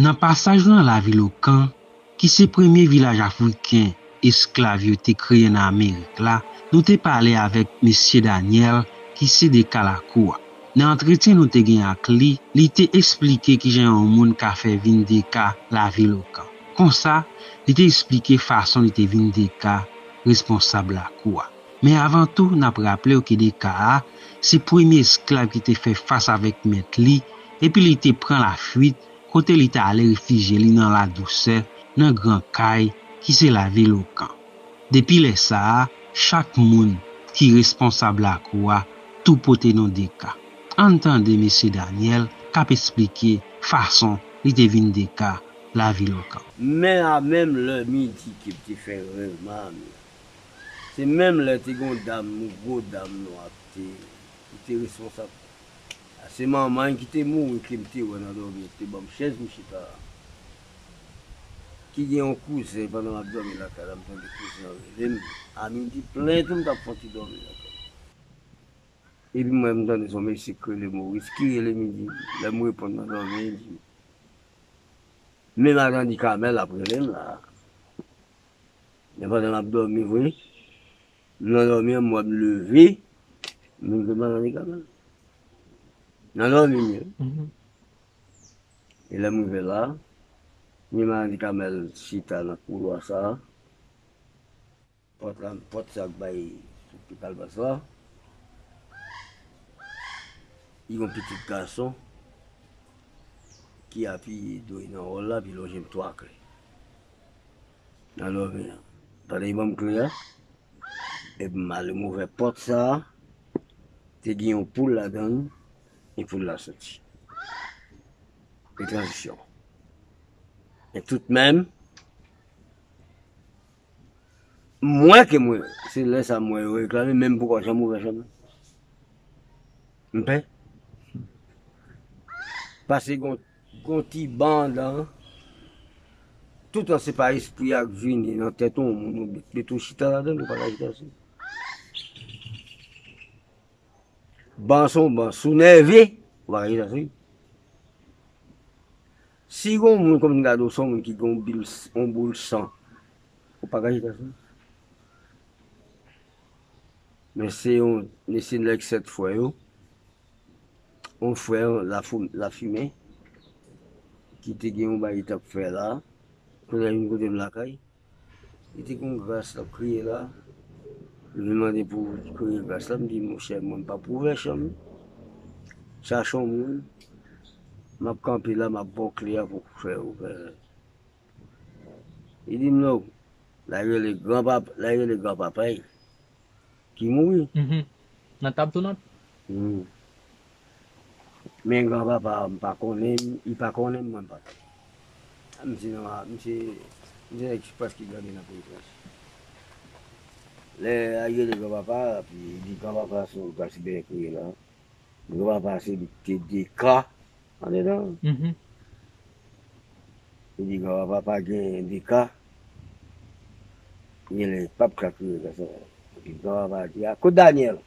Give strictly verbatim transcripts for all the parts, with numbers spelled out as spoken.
Nan pasaj nou nan lavil Okan, ki se premye vilaj afriken esklav yo te kreye nan Amerik la, nou te pale avèk mesye Daniel, ki se Deka Lakou a. Nan antretyen nou te gen ak li, li te eksplike kijan yon moun ka fè vin Deka lavil Okan. Konsa, li te eksplike fason li te vin Deka, responsab lakou a. Men avan tou, n ap raple w ke Deka a, se premye esklav ki te fè fas avèk mèt li, epi li te pran lafwit kote li t ale refijye li nan ladousè, nan gran kay ki se lavil Okan. Depi lè sa a, chak moun ki responsab lakou a tou pote non Deka. Ann tande mesye Daniel k ap eksplike fason li te vin Deka lavil Okan. Men a menm lè midi ke m te fè rèv Miami an, se menm lè te gen yon dam, yon gwo dam nwa ki te, ki te responsab. A se manman l ki te mouri ke m te wè nan dòmi, te ban m chèz pou m chita a. Ki gen yon kouzen, pandan m ap dòmi lakay la, m tande kouzen an rele m. A midi plen tou, m t ap fè yon ti dòmi lakay. Epi m wè m tande se yon mesye k rele Moris, ki rele m, li di, lè m reponn nan dòmi, li di, men madan di Kamèl ap rele m la. Men pandan m ap dòmi vre, m nan dòmi an, m wè m leve, m vin jwenn madan di Kamèl. Nan dòmi m ye. Mhm. E lè m rive la, m wè madan di Kamèl chita nan koulwa sa a. Pòt la, pòt sa k bay sou pye kalbas la. Li gen yon pitit gason ki apiye do l nan wòl la, epi lonje m twa kle. Nan dòmi an. Pandan li ban m kle a, epi m ale m ouvè pòt sa a, te gen yon poul ladan l, e poul la soti. E tranzisyon. E tout menm, m wè ke mwen, se lè sa a m wè yo reklame, men m poko janm ouvè chanm nan. M pè. Pase gon, gon ti ban andan. Toutan se pa espri a k vini nan tèt yon moun, ou met ou chita ladan l, ou pa ka chita sou. Ban se yon ban, si w nève, ou pa ka chita sou li. Si gon moun, kòm m gade w, se yon moun ki gen yon bil, yon boul san, ou pa ka chita sou li. Men se yon, men se nèg sèt frè yo, yon frè Lafou-, Lafimen, ki te gen yon bagay li t ap fè la, kounye a li vin kote m lakay. Li te gen yon gras l ap kriye la. Li vin mande pou kriye gras la. M di, monchè, mwen m p ap ouvè chanm. Chache yon moun. M ap kanpe la, m ap ba w kle a pou w fè ouvè. Li di m, non. L al rele granpapa, l al rele granpapa l. Ki mouri. Mhm. Nan tab tou nan. Hmm. Men granpapa a, m pa konnen, li pa konnen m, mwen m pa konnen. A, misye nan, misye, misye nèg ki prèske grandi nan peyi Frans. Lè a rele granpapa a, epi li di granpapa a se yon gras li byen kriye la. Granpapa a se li ki te Deka andedan. Mhm. Li di granpapa pa gen Deka. Gen lè l p ap ka kriye konsa. Epi granpapa a di, a, kot Daniel?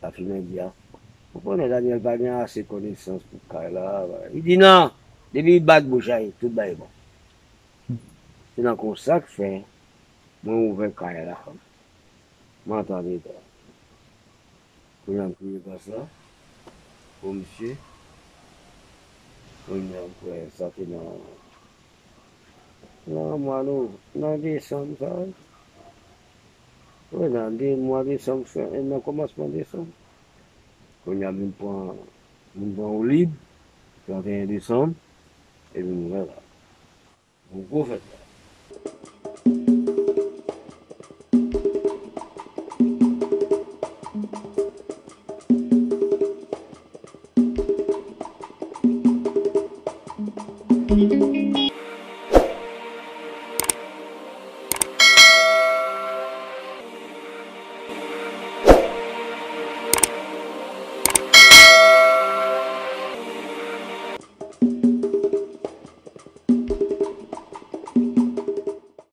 Lafimen di, a, ou konnen Daniel pa gen ase konesans pou kay la. Li di, non, depi li bat bouch a, tout bagay bon. Se nan konsa k fè, mwen ouvè kay la. Mwen antre andedan. Kounye a m kriye gras la pou misye. Kounye a m kwè sa te nan, nan mwa nov-, nan desanm sa. Wi, nan de, mwa desanm, fen, nan kòmansman desanm. Kounye a m vin pran, vin pran olib, trannteyen desanm, epi m vin la. Yon gwo fèt la.